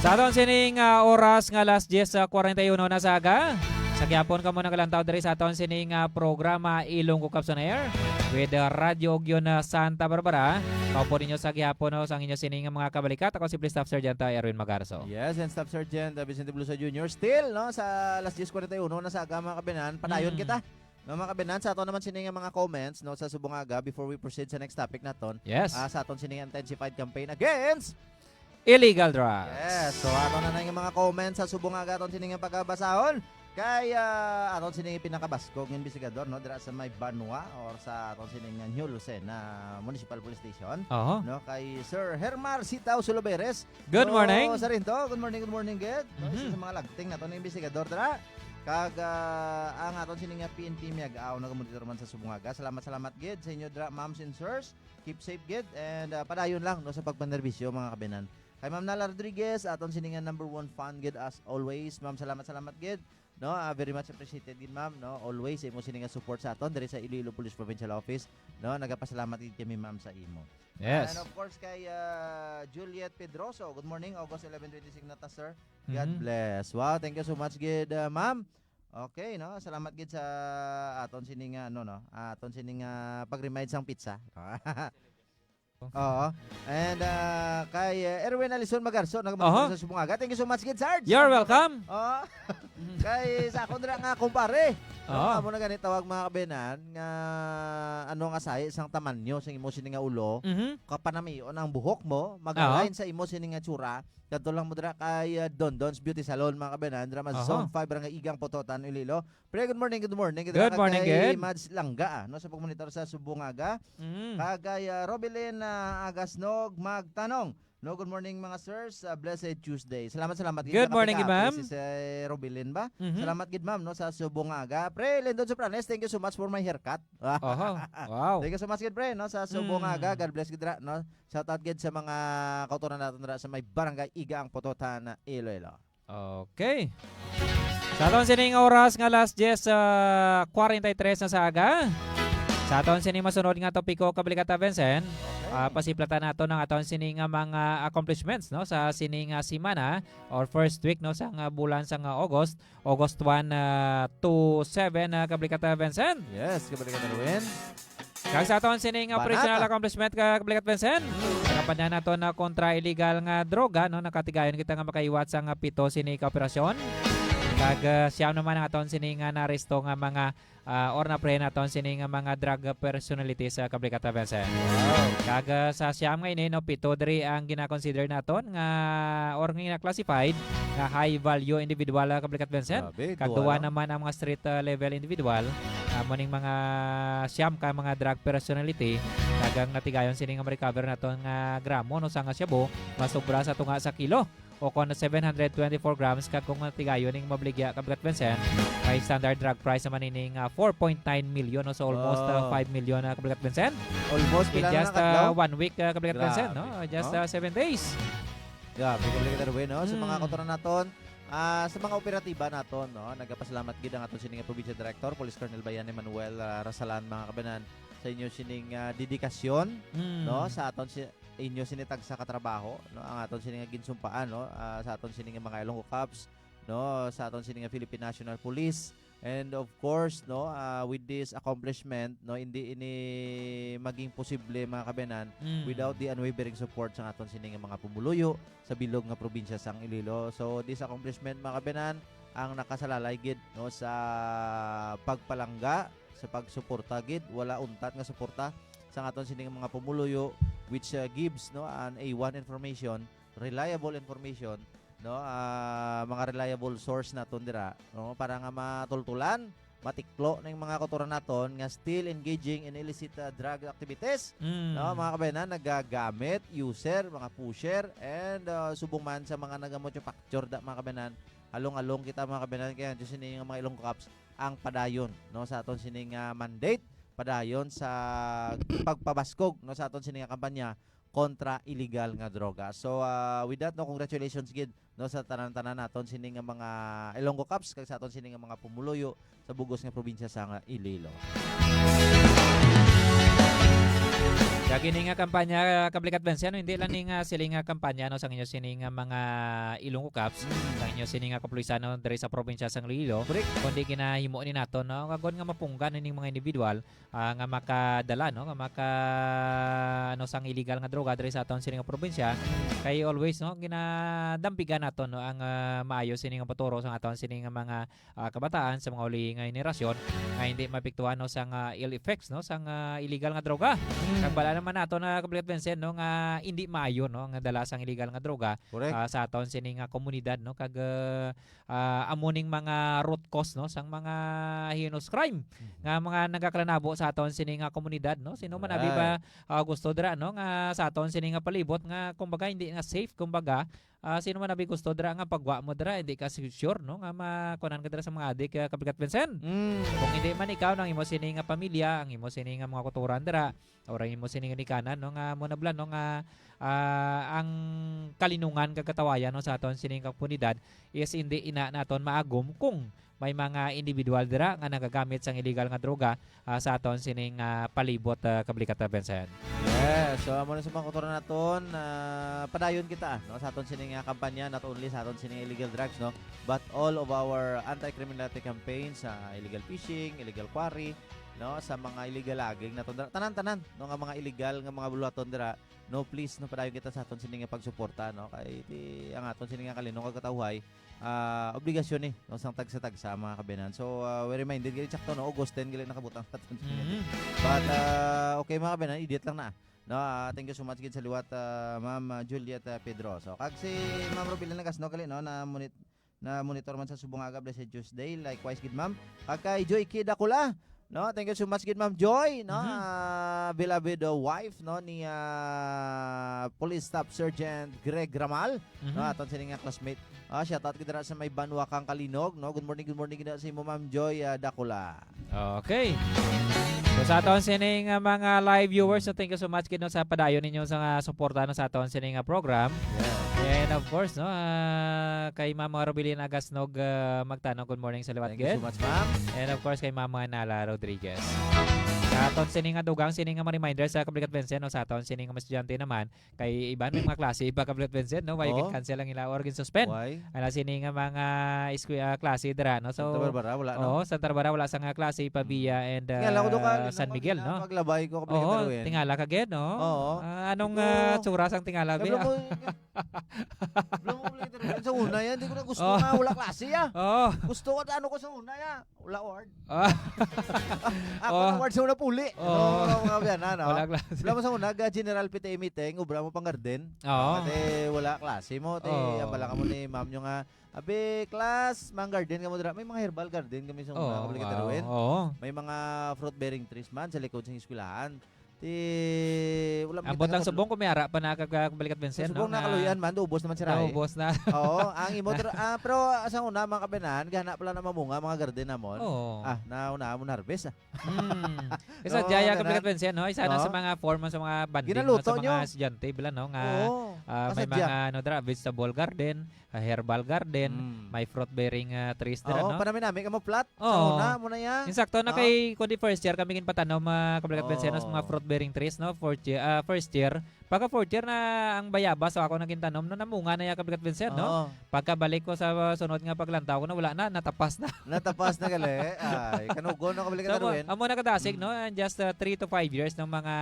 Sa aton sining, ah, oras nga alas diyes, ah, kwarenta y uno na sa aga, sa gihapon kamo nagalantaw diri sa aton sining, ah, programa Ilonggo Cups on Air with, ah, Radyo Ugyon, ah, Santa Barbara. Mao po ninyo sa gihapon, no, sa inyo sining mga kabalikat. Ako si Staff Sergeant, ah, Erwin Magarso. Yes, and Staff Sergeant, ah, Vicente Blusa Junior. Still, no, sa alas diyes kwarenta y uno na sa aga, mga kabinan, padayon Mm. kita. No, mga kabinan, sa aton naman sini nga mga comments, no, sa subong nga aga, before we proceed sa next topic naton, Yes. ah, sa aton sini nga intensified campaign against Illegal drugs. Yes. So, aton na na nga mga comments sa subong nga aga aton sini nga pagabasahon. Kay, ah, aton sini pinakabaskog nga investigador, no, dira sa may Banwa or sa aton sini nga New Lucena Municipal Police Station. Oho. No, kay Sir Hermar Sitaw Suluberes. Good So, morning. Sa rin to, good morning, good morning, good. No, Mhm. isa sa mga lagting naton nga investigador dira. Kag, ah, ang aton sini nga P N P Miag-aw nagamonitor man sa subong nga aga. Salamat, salamat gid sa inyo dira, ma'ams and sirs. Keep safe gid and, ah, padayon lang, no, sa pagpanerbisyo, mga kabinan. Kay Ma'am Nala Rodriguez, aton sini nga number one fan gid as always. Ma'am, salamat, salamat gid. No, ah, very much appreciated gid, ma'am, no. Always imo sini nga support sa aton diri sa Iloilo Police Provincial Office, no. Nagapasalamat gid kami, ma'am, sa imo. Yes. And of course kay, ah, Juliet Pedroso. Good morning, August eleven twenty-six na ta, sir. God Mhm. bless. Wow, thank you so much gid, ah, ma'am. Okay, no? Salamat gid sa aton sini nga, ano, no? Aton sini nga pag-remind sang pizza. Oo. And, ah, kay, eh, Erwin Alison Magarso, nag-, Aha. sa subong nga aga. Thank you so much gid, Sarge. You're welcome. Oo. Mhm. Kay sa akon dira nga kumpare. No? Oo. Amo na gani tawag, mga kabinan, nga ano nga sahi sang tamanyo, sang imo sini nga ulo, Mhm. kapanamion ang buhok mo, Aha. mag-align sa imo sini nga tsura. Kadto lang mo dira kay, ah, Don Don's Beauty Salon, mga kabinan, dira man sa Aha. Zone five, Barangay Igang, Pototan, Iloilo. Pre, good morning, good morning. Kita Good ka morning, kay good. Mads Langga, ah, no, sa pagmonitor sa subong nga aga. Mm. Kag kay, ah, Robelin, ah, Agasnog magtanong, No, good morning, mga sirs. Ah, blessed Tuesday. Salamat, salamat gid. Good morning, ma'am. Si Sir Robilin ba? Mhm. Salamat gid, ma'am, no, sa subong nga aga. Pre, Lindon Sopranes, thank you so much for my haircut. Oho. Wow. Thank you so much gid, pre, no, sa subong nga aga. Mm. God bless gid ra, no. Shout out gid sa mga kautoran naton ra sa may barangay Iga ang Pototan, Iloilo. Okay. Sa aton sining oras nga alas diyes, ah, kwarenta y tres na sa aga. Sa aton sining masunod nga topiko, Kabrigata Vincent, okay, ah, pasiplatan nato ang aton sining nga mga accomplishments, no, sa sining nga semana or first week, no, sa nga bulan sa nga August, August one, ah, to seven, ah, Kabrigata Vincent. Yes, Kabrigata Ruin. Kag sa aton sini nga Banata. Operational accomplishment, ka Kablikat Vincent, nakapanyan nato na kontra illegal nga droga, no? Nakatigayon kita nga makaiwat sa nga pito sini ka operasyon. Kag, ah, siyam naman ang aton sini nga naaresto nga mga, ah, or naprehen naton sini nga mga drug personalities, ah, Kablikat Vincent. Wow. Kag, ah, sa siyam nga ini, no, pito diri ang gina-consider naton nga or nga gina-classified nga high value individual, ah, Kablikat Vincent. Grabe, kag duwa duwa lang. Naman ang mga street, ah, level individual. Amo ning mga siyam ka mga drug personality, kag ang natigayon sini nga ma-recover naton nga gramo, no, sa nga shabu, masobra sa tunga sa kilo, o kon seven hundred twenty-four grams, kag kung natigayon ning mabligya, Kabrigat Vincent, may standard drug price naman ini nga four point nine million, no, so almost, ah, Wow. five million, ah, Kabrigat Vincent. Almost, in pila na just, lang ka ah, adlaw? One week, ah, Kabrigat Vincent, no? Grabe. Just, Oh? ah, seven days. Grabe, Kabrigat Erwin, no? Sa mga Mm. kautoran naton, ah, sa mga operatiba naton, no? Nagapasalamat gid ang aton sini nga provincial director, Police Colonel Bayan Emmanuel, ah, Rasalan, mga kabanan, sa inyo sining, ah, dedikasyon, Mm. no? Sa aton si-, inyo sini tagsa ka trabaho, no? Ang aton sini nga ginsumpaan, no? Ah, sa aton sini nga mga Ilonggo Cops, no? Sa aton sini nga Philippine National Police. And of course, no, ah, with this accomplishment, no, hindi ini maging posible, mga kabanan, Mm. without the unwavering support sa aton sini nga mga pumuluyo sa bilog nga probinsya sang Iloilo. So, this accomplishment, mga kabanan, ang nakasalalay gid, no, sa pagpalangga, sa pagsuporta gid, wala untat nga suporta sa aton sini nga mga pumuluyo, which, uh, gives, no, an A one information, reliable information, no, ah, mga reliable source naton dira, no, para nga matultulan, matiklo ning mga kautoran naton nga still engaging in illicit, uh, drug activities, Mm. no, mga kabayanan, nagagamit, user, mga pusher, and, uh, subong man sa mga nagamanufacture da, mga kabayanan. Along-along kita, mga kabayanan, kaya dyan sini nga mga Ilonggo Cops ang padayon, no, sa aton sini nga mandate, padayon sa pagpabaskog, no, sa aton sini nga kampanya kontra illegal nga droga. So, ah, with that, no, congratulations gid, no, sa tanan-tanan naton sini nga mga Ilonggo Cops kag sa aton sini nga mga pumuluyo sa bugos nga probinsya sa nga Iloilo. Kag ini nga kampanya, Kablikat Vincent, no, hindi lang ni nga siling nga kampanya, no, sa inyo sini nga mga Ilonggo Cops, Mm. sa inyo sini nga kapulisan, no, diri sa probinsya sa Iloilo, Correct. kundi ginahimo ni nato, no, kag nga mapunggan ning mga individual, ah, nga makadala, no, nga maka, ano, sang illegal nga droga diri sa aton sini nga probinsya. Kay always, no, ginadampigan nato, no, ang, ah, maayo sini nga pagturo sa aton sini nga mga, ah, kabataan, sa mga uli nga henerasyon nga hindi maapektuhan, no, sang, ah, ill effects, no, sang, ah, illegal nga droga. Mm. Kag bala naman nato na, Kabrigat Vincent, no, nga hindi maayo, no, nga dala sang illegal nga droga, Correct. ah, sa aton sini nga komunidad, no, kag, ah, ah, amo ning mga root cause, no, sang mga heinous crime Mhm. nga mga nagakalanabo sa aton sini nga komunidad, no? Sino man abi Right. ba, ah, gusto dira, no, nga sa aton sini nga palibot nga kumbaga hindi nga safe, kumbaga, ah, sino man abi gusto dira nga pagwa mo dira, hindi ka si-, sure, no, nga makunan ka dira sa mga adik, ah, Kabrigat Vincent? Mm. Kung hindi man ikaw, no, ang imo sini nga pamilya, ang imo sini nga mga kutoran dira, or ang imo sini nga nikanan, no, nga mo nablan, no, nga, ah, ang kalinungan kag katawayan, no, sa aton sining komunidad is hindi ina naton maagom kung may mga individual dira nga nagagamit sang illegal nga droga, ah, sa aton sining, ah, palibot, ah, Kablikat Vincent. Yes, so amo na sa mga kultura naton, ah, padayon kita, no, sa aton sining, ah, kampanya, not only sa aton sining illegal drugs, no, but all of our anti-criminality campaigns, sa illegal fishing, illegal quarry, no, sa mga illegal logging naton dira. Tanan-tanan, no, nga mga illegal nga mga buluhaton dira, no, please, no, padayon kita sa aton sini nga pagsuporta, no, kay ti-, ang aton sini nga kalinong kag katawhay, ah, obligasyon ni, no, sang tagsa-tagsa, mga kabayanan. So, ah, we reminded, gali sakto, no, August ten, gali nakabutang sa aton sini. Mhm. But, ah, okay, mga kabayanan, idiot lang na. No, ah, thank you so much gid sa liwat, ah, Ma'am, ah, Juliet, ah, Pedro. So, kag si Ma'am Robila Nagas, no, gali, no, na monit-, na monitor man sa subong aga, blessed Tuesday. Likewise gid, ma'am. Kag kay Joy Kid Dakula, No, thank you so much gid, Ma'am Joy, no? Mhm. Ah, beloved, uh, wife, no, ni, ah, Police Staff Sergeant Greg Ramal, no, Mhm. aton sini nga classmate. Ah, shout out gid dira sa may Banwa kang Kalinog, no? Good morning, good morning gid sa imo, Ma'am Joy, ah, Dakula. Okay. So, sa aton sini nga mga live viewers, no, thank you so much gid, no, sa padayon ninyo sa nga suporta, no, sa aton sini nga program. Yeah. And of course, no, ah, kay Mama Robilina Gasnog, ah, Magtano, good morning sa liwat Thank you gid. so much, ma'am. And of course, kay Mama Nala Rodriguez. Sa aton sini nga dugang, sini nga mga reminder sa Kabligat Vincent, no, sa aton sini nga mga estudyante naman, kay iban may mga klase, iba Kabligat Vincent, no, why Oh. gin-cancel ang ila or gin-suspend. Why? Ala sini nga mga esku-, ah, klase dira, no? So, Santa Barbara, wala, no? Oo, Santa Barbara, wala sa nga klase, Pavia Mm. and, Tingala ko doon ka, ah, San Miguel, no? Paglabay ko, Kabligat Oo, Erwin. tingala ka gid, no? Oo. Ah, anong, Medyo ah, tsura sang tingala, Sabi bi? mo, Alam mo, Kabligat Erwin, sa una yan, di ko na gusto Oh. nga wala klase, ah. Oh. Gusto ko, ano ko sa una, ya. Wala award. Ah. Ako Oh. ang award sa una puli. Oh. Ano, mga kabiyanan, no? Wala klase. Wala mo sa una, ga General P T A meeting, ubra mo pang garden. Oo. Pati wala klase mo, ti, Oo. ang bala ka mo ni ma'am nyo nga, "Abi, class, mang garden ka mo dira." May mga herbal garden kami sa una, Oo, Kabligat wow. Erwin. Oo. May mga fruit-bearing trees man sa likod sa eskwelahan. Ti, wala Ang makita butang sa subong, kung may ara pa na kag-, Kabligat Vincent, Sa no, subong na nga kaluyan man, ubos naman si Rai. Naubos na. Oo, ang imo, pero, ah, pero, ah, sa una, mga kabiyanan, gana pala na mamunga, mga garden namon. Oo. Ah, na, una mo na-harvest, ah. Hmm. Isa Oo, dyan, mga Kabligat kabiyanan. Vincent, no? Isa na sa Oo. mga form sa mga bonding, no, Ginaluto sa mga nyo. estudyante, bila, no? Nga, Oo. ah, may Kasadya. mga, ano, dra, vegetable garden, ah, herbal garden, Mm. may fruit-bearing, ah, trees dira, Oo, no? panami-nami ka mo plat. Sa Oo. una, mo na yan. Insakto na Oo. kay, kundi first year, kami ginpatanom, ah, Kabligat Vincent, sa mga Oo. fruit-bearing trees, no? Fourth year, ah, first year. Pagka fourth year na ang bayabas, so ako naging tanom, no? Namunga na ya, Kabligat Vincent, no? Oo. Pagkabalik ko sa, uh, sunod nga paglantaw ko na, wala na, natapas na. Natapas na gali. Ay, kanugon, no, Kabligat So, amo, Erwin? amo na kadasig, Mm. no? And just, uh, three to five years ng mga,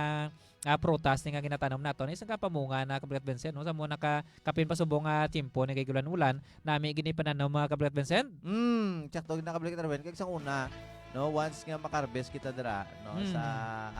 uh, prutas ni nga ginatanom naton. Isang kapamunga na, Kabligat Vincent, no? Sa mo naka-, kapin pa subong nga tiyempo ni kay ulan-ulan, nami gini pananom, mga Kabligat Vincent? Mm, tsakto gid na, Kabligat Erwin. Kag sa una, no, once nga makarbes kita dira, no, Mm. sa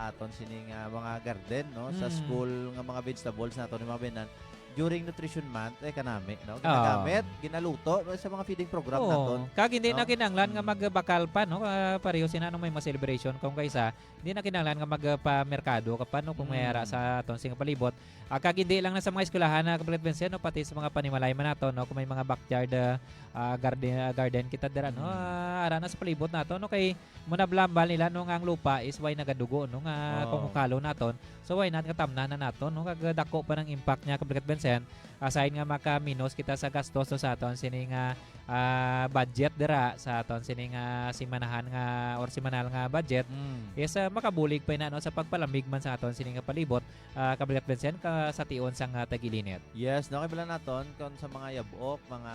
aton sini nga mga garden, no, sa Mm. school nga mga vegetables naton, mga binan, during Nutrition Month, eh, kanami, no? Oo. Ginagamit, ginaluto, no, sa mga feeding program Oo. naton, Kag hindi no? na kinahanglan nga Mm. magbakal pa, no? Ah, pareho sina nung may mga celebration, kung kaisa, hindi na kinahanglan nga magpamerkado ka pa, no? Kung may ara Mm. sa aton sing palibot. Ah, kag hindi lang na sa mga eskwelahan, ah, Kapalit Vincent, no? Pati sa mga panimalay man nato, no? Kung may mga backyard, ah, ah, garden, ah, garden kita dira, no? Mm. Ah, ara na sa palibot nato, no? Kay mo nablambal nila, no, nga ang lupa is way nagadugo, no, nga Oo. kung hukalo naton. So, why not nga tamnan na naton, no? Kag dako pa ng impact niya, Kapalit Vincent. Aside nga makaminos kita sa gastos, no, sa aton sini nga, ah, budget dira, sa aton sini nga simanahan nga or semanal nga budget, Mm. is, ah, makabulig pa ina, no, sa pagpalamig man sa aton sini nga palibot, ah, Kapalit Vincent, ka sa tion sang, ah, tagilinit. Yes, no, kay bilang naton, kung sa mga yabok, mga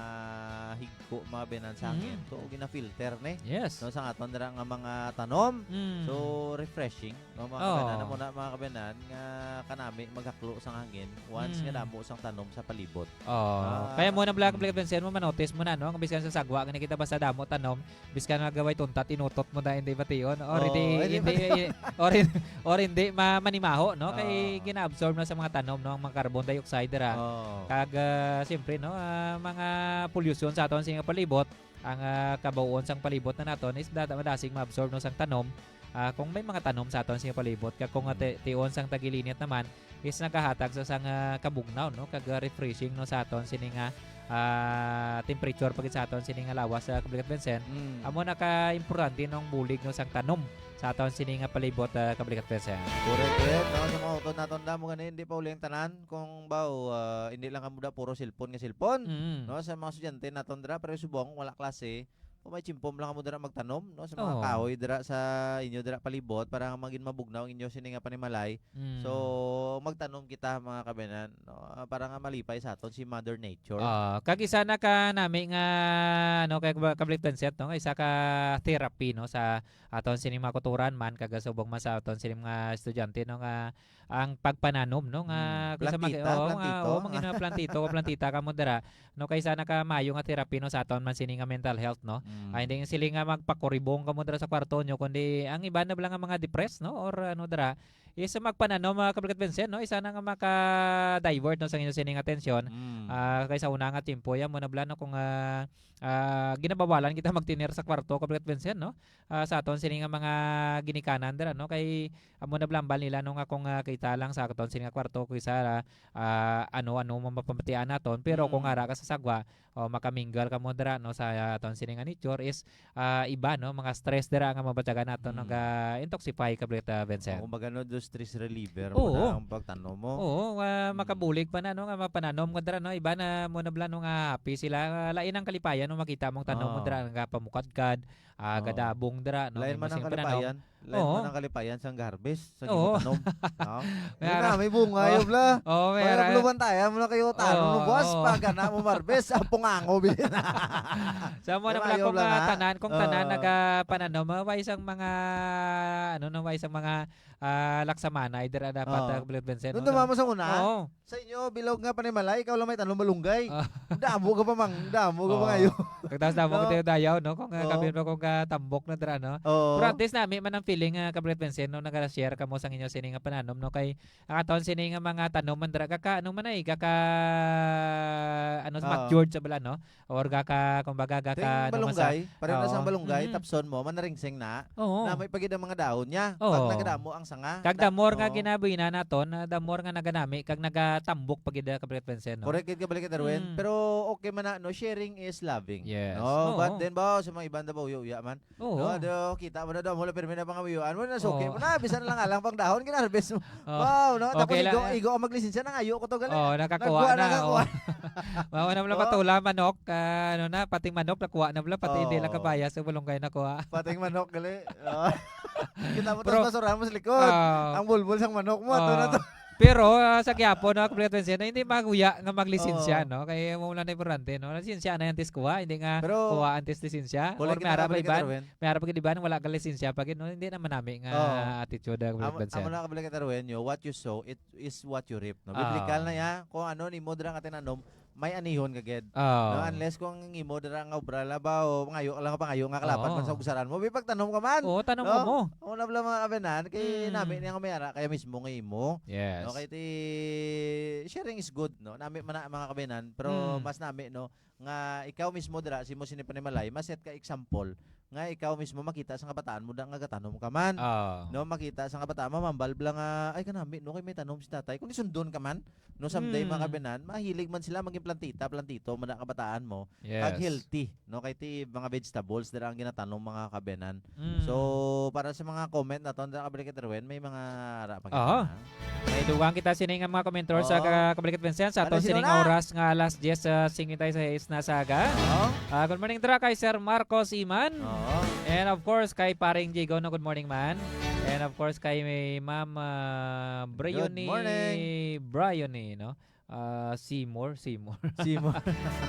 higko, mga binan sa hangin, Mm. to, gina-filter ni. Yes. No, sa aton dira nga mga tanom. Mm. So, refreshing, no, mga Oo. kabanan. Amo na, mga kabanan, nga kanami maghaklo sang hangin once nga Mm. damo sang tanom sa palibot. Oo. Ah. Kaya mo na, Black, Mm. Black Vincent, mo manotis mo na, no? Ang biskan sa sagwa, nga nakita ba sa damo tanom, biskan nga gaway tuntat, inutot mo na, hindi bation, or Oo, hindi, hindi hindi, bation. or hin-, or hindi ma-, manimaho, no? Kay Oo. gina-absorb na sa mga tanom, no? Ang mga carbon dioxide, dira. Oo. Kag, ah, siyempre, no? Ah, mga pollution sa aton sa nga palibot, ang, ah, kabawoon sang palibot na naton is dada-, madasig ma-absorb, no, sang tanom. Ah, kung may mga tanom sa aton sa palibot, kag kung, ah, Mm. ti-, tion sang tagilinit naman, is nagahatag sa sang, ah, kabugnaw, no, kag, ah, refreshing, no, sa aton sini nga, ah, temperature pa gid sa aton sini nga lawas, ah, Kapalit Vincent. Mm. Amo na ka importante nung bulig, no, sang tanom sa aton sini nga palibot, ah, Kapalit Vincent. Correct, eh, no, sa mga utod naton damo gani, hindi pa uli ang tanan. Kung baw, ah, hindi lang kamo da puro cellphone nga cellphone, Mm. no, sa mga estudyante naton dira, pero subong wala klase, kung may tiyempo lang kamo dira magtanom, no, sa mga Oo. kahoy dira sa inyo dira palibot para maging mabugnaw ang inyo sini nga panimalay. Mm. So, magtanom kita, mga kabanan, no, ah, para nga malipay sa aton si Mother Nature. Ah, kag isa na ka nami nga, ano, kay Kab-, Kapalit Vincent, no, isa ka therapy, no, sa aton sini mga kuturan man, kag subong man sa aton sini mga estudyante, no, nga ang pagpananom, no, nga Mm. kung sa mag-, Plantita, oo, nga, plantito. oo, mga plantito, plantita ka mo dira, no, kay isa na ka maayo nga therapy, no, sa aton man sini nga mental health, no. Mm. Mm. Ah, hindi sila nga magpakuribong kamo dira sa kwarto nyo, kundi ang iba na lang nga mga depressed, no? Or ano dira, is magpananom, mga Kabrigat Vincent, no? Isa na nga maka-divert, no, sa inyo sining atensyon. Mm. Ah, kaysa una nga timpo, yan mo na bala, no, kung, ah, ah, ginabawalan kita magtinir sa kwarto, Kabrigat Vincent, no? Ah, sa aton sini nga mga ginikanan dira, no? Kay amo na bala ang bal nila, no, nga kung, ah, kita lang sa aton sini nga kwarto, kaysa, ah, ano-ano man mapamatian naton. Pero kung Mm. ara ka sa sagwa, o makaminggal ka mo dira, no, sa aton sini nga nature is, ah, iba, no, mga stress dira nga mabatyagan naton, no, Mm. ga-intoxify, Kabrigat Vincent. O, kumbaga, no, do stress reliever mo Oo. na ang pagtanom mo. Oo, ah, Mm. makabulig pa na, no, nga mapananom ka dira, no, iba na mo na bala, no, nga happy sila. Ah, lain ang kalipayan, no, makita mong tanom mo Ah. dira nga pamukadkad, ah, Oo. gadabong dira, no, Lain may man ang masing pananom. kalipayan. Lain Oo. man ang kalipayan sang ga-harvest, sang Oo. imo tanom. No? May Yun ara- na, may bunga, Oo. yun, bla. Oo, may Kaya ara- bluban tayo, muna kayo, talo, Oo, no, buwas, oo. pag ana mo marbes, ang pungango, bilin. Sa mo May na pala mayo kung, bla ah, na. tanan, kung tanan Oo. nagapananom, ah, wa isang mga, ano, no, wa isang mga, ah, laksamana, ay dira dapat, Oo. ah, Blood Vincent, Nung no? dumamo sa una, Oo. Sa inyo, bilog nga panimalay, ikaw lang may tanom malunggay. Ah. Damo ka pa, mang. Damo ka pa Oo. ngayon. Kag tapos damo No? ka tayo dayaw, no? Kung, ah, Oo. kami pa kung, ah, tambok na dira, no? Oo. Pero at least nami man ang feeling, ah, Kabrigat Vincent, no? Nag-share ka mo sa inyo sini nga pananom, no? Kay ang aton sini nga mga tanom man dira, kaka, ano man ay, kaka, ano, Oo. matured sa bala, no? Or kaka, kumbaga, Ting kaka, ano, masa-, malunggay, pareho na sa Oo. malunggay, Mm. tapson mo, manaringsing na, Oo. na may pagid ang mga dahon niya. Oo. Pag nagadamo ang sanga, Kag da-, the more nga oo. ginabuhinan naton, ah, the more nga naganami, kag nagatambok pa gid, ah, Kabrigat Vincent, no? Correct gid ka, Balik Darwin. Mm. Pero okay man na, no? Sharing is loving. Yes. No? Oo. But then, ba, sa mga iban na ba, uya-uya man? Oo. No, do, kita mo na daw, mula pirmi na pangawiyuan mo na, suki Oo. mo na, bisan lang alang pang dahon, ginarbes mo. Oh. Wow, no? Tapos Okay lang, igo, ah. igo ang maglisensya, nangayo ko to, gali. Oh, nakakuha Nagkuha na, na, nakakuha. oh. Mao na pala Oh. patula, manok, ah, ano na, pating manok, nakuha na pala, pati hindi lang Oh. kabaya sa bulunggay nakuha. Pating manok, gali. Oh. Kita mo, Pero, tas basurahan mo sa likod. oh. Ang bulbul sang manok mo, ato na Oh. to. Pero, ah, sa gihapon, no, Kabrigat Vincent, hindi maguya nga maglisensya, Oh. no? Kaya mo lang na importante, no? Lisensya na yung tis kuha, hindi nga Pero, kuha ang tis lisensya. Or may harap Kabrigat iban, Darwin. May harap gid iban, wala ka lisensya pa gid, no? Hindi naman nami nga Oo. attitude, ah, Amo, Vincent. amo na, Kabrigat Darwin, yo, what you sow, it is what you reap, no? Biblikal na Oo. ya, kung ano nimo dira nga tinanom, may anihon ka gid. Oo. No? Unless kung ang imo dira nga obra la ba, o pangayo lang, pangayo nga kalapat man Oo. sa ugsaran mo, may pagtanom ka man. Oo, tanom No? ka mo. Amo na bala, mga kabenan, kay Mm. nami niya nga may ara, kaya mismo nga imo. Yes. No? Kay ti, sharing is good, no? Nami man na, mga kabenan, pero Mm. mas nami, no? Nga ikaw mismo dira, si mo sini panimalay, ma-set ka example nga ikaw mismo makita sa kabataan mo da nga gatanom ka man. Ah. No, makita sa kabataan mo, mambal bala nga, "Ay, kanami, no, kay may tanom si tatay." Kung isundon ka man, no, someday, mga Hmm. kabinan, mahilig man sila maging plantita, plantito, man ang kabataan mo. Kag Yes. healthy, no, kay ti mga vegetables dira ang ginatanom, mga kabinan. Mm. So, para sa mga comment naton, dira, Kabrigat Erwin, may mga ara pa kita Aha. na. May dugang kita sini nga mga komentar sa Oo. ka-, Kabrigat Vincent, sa Ano, aton sino sining na? oras nga alas diyes, ah, singkwenta y seis na sa aga. Oo. Ah, good morning dira kay Sir Marcos Iman. Oo. And of course, kay Paring Diego, no, good morning, man. And of course, kay may Ma'am, ah, Good Briony, morning. Briony, no? Ah, Seymour, Seymour. Seymour.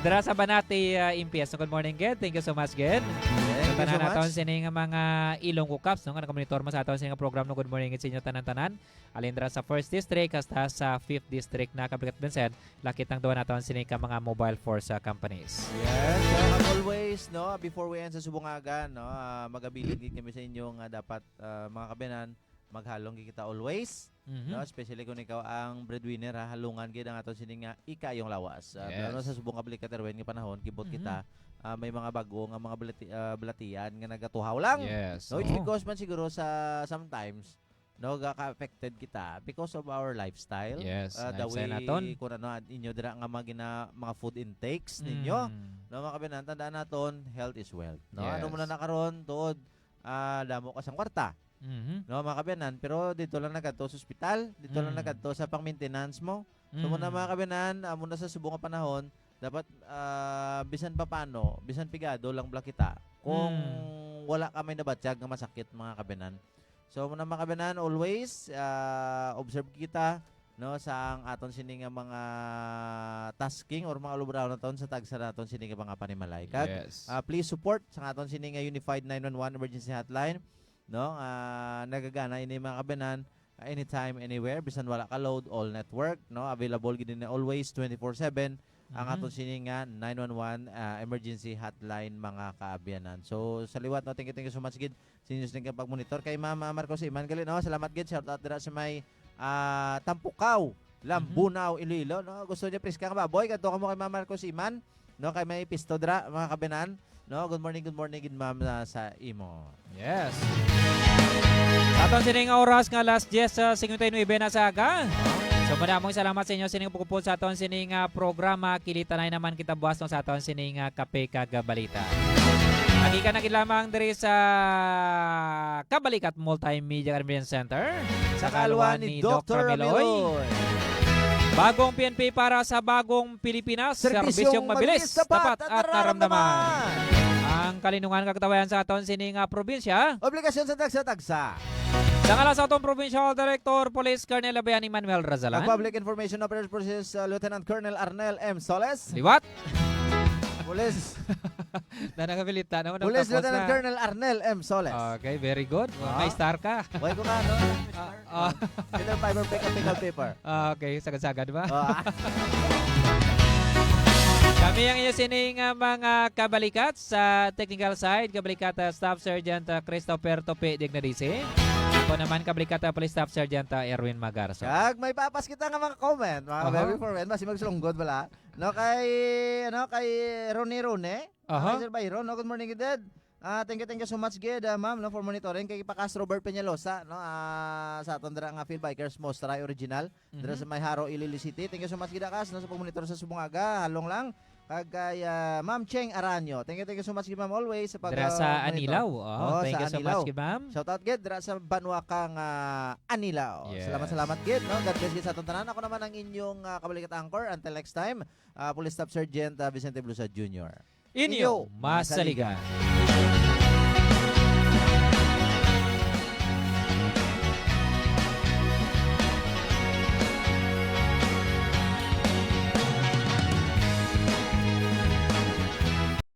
Dira sa Banati, ah, M P S. Good morning, Ged. Thank you so much, Ged. Thank Sa you tanan so naton much. sini nga mga Ilonggo Cops, no, nga nakamonitor mo sa aton sini nga program, no, good morning sa inyo tanan-tanan. Alin dira sa First District hasta sa Fifth District na, Kabrigat Vincent, lakit ang duwa naton sini ka mga mobile force, ah, companies. Yes, uh, as always, no, before we end sa subong aga, no, ah, magabilin gid kami sa inyo nga dapat, ah, mga kabinan, maghalong gid kita always, Mhm. no? Especially kung ikaw ang breadwinner, ha, halungan gid ang aton sini nga ikayong lawas. Ah, Yes. lalo na sa subong nga, Kabrigat Erwin, nga panahon, kibot Mhm. kita, ah, may mga bago nga mga balati-, ah, balatian nga nagatuhaw lang. Yes, No, it's oo. because man siguro sa sometimes, no, gaka-affected kita because of our lifestyle. Yes, Ah, the lifestyle way naton. kung ano, inyo dira nga mga gina-, mga food intakes ninyo. Mm. No, mga kabinan, tandaan naton, health is wealth. No, ano Yes. mo na nakaron, tuod, ah, damo ka sang kwarta. Mhm. No, mga kabiyanan, pero dito lang nagkadto sa ospital, dito lang Mm. nagkadto sa pang-maintenance mo. So, muna, Mm. mga kabiyanan, amo na sa subong nga panahon, dapat, ah, bisan pa paano, bisan pigado lang bala kita. Kung Mm. wala ka may nabatyag nga masakit, mga kabiyanan. So, muna, mga kabiyanan, always, ah, observe kita, no, sa ang aton sini nga mga tasking or mga ulubraon naton sa tagsa naton sini nga mga panimalay. Kag, Yes. ah, please support sa aton sini nga Unified nine one one Emergency Hotline, no? Ah, nagagana ini, mga kabiyanan, anytime, anywhere, bisan wala ka load, all network, no? Available gid ini always, twenty-four seven. ang Mhm. aton sini nga nine one one, ah, emergency hotline, mga kaabyanan. So, sa liwat, no, thank you, thank you so much gid sa inyo sini nga pagmonitor kay Ma'am, ah, Marcos Iman gali, no? Salamat gid, shout out dira sa may, ah, Tampukaw, Mhm. Lambunao, Iloilo, no? Gusto niya preska nga baboy, kadto kamo kay Ma'am Marcos Iman, no? Kay may pisto dira, mga kaabyanan, no? Good morning, good morning gid, ma'am, ah, sa imo. Yes. Sa aton sining oras nga alas diyes, ah, singkwenta y nuebe na sa aga. So, madamong salamat sa inyo sining pagupod sa aton sining, ah, programa. Kilitanay naman kita buwas, no, sa aton sining, ah, Kape kag Balita. Nagikan na gid lamang diri sa Kabalikat Multimedia Convenience Center. Sa kalwa ni Doktor Meloy. Bagong P N P para sa bagong Pilipinas, serbisyong mabilis, tapat, at naramdaman. Ang kalinungan kag tawayan sa aton sini nga probinsya. Obligasyon sa tagsa-tagsa. Sa ngalan sa aton Provincial Director, Police Colonel Abayani Manuel Razalan. Ang Public Information Operations Police, uh, Lieutenant Colonel Arnel M. Soles. Liwat. Police. Na nakabilita naman ang Police tapos Lieutenant na. Colonel Arnel M. Soles. Okay, very good. Ah. May star ka. Why ko ka, no? Ah, ah. Peter Piper, pick up, pick up paper. Ah, okay, sagad-sagad ba? Ah. Kami ang inyo sining, ah, mga kabalikat sa technical side, kabalikat, ah, Staff Sergeant, ah, Christopher Tope Dignadisi. Ako naman, kabalikat, ah, Police Staff Sergeant, ah, Erwin Magarso. Kag may papas kita nga mga comment, mga Aha. very for men, basi magsulunggod wala. No, kay, ano, kay Rone Rone. Aha. Kay Sir Byron, no? Good morning, Dad. Ah, thank you, thank you so much gid, ah, ma'am, no, for monitoring kay Pa Castro Robert Peñalosa, no, ah, sa aton dira nga Field Bikers Mostra original dira Mhm. sa may Jaro, Iloilo City. Thank you so much gid, Akas, no, sa pagmonitor sa subong aga, halong lang. Kag kay, ah, Ma'am Cheng Aranyo. Thank you, thank you so much gid, ma'am, always sa pag, Dira ah, sa monitor. Anilao. Oh, Oh, thank sa you so much Anilao. gid, ma'am. Shout out gid dira sa banwa kang, ah, Anilao. Yes. Salamat, salamat gid, no. God bless gid sa aton tanan. Ako naman ang inyong, ah, kabalikat anchor. Until next time, ah, Police Staff Sergeant, ah, Vicente Blusa Junior. Inyo, Inyo, masaligan. masaligan.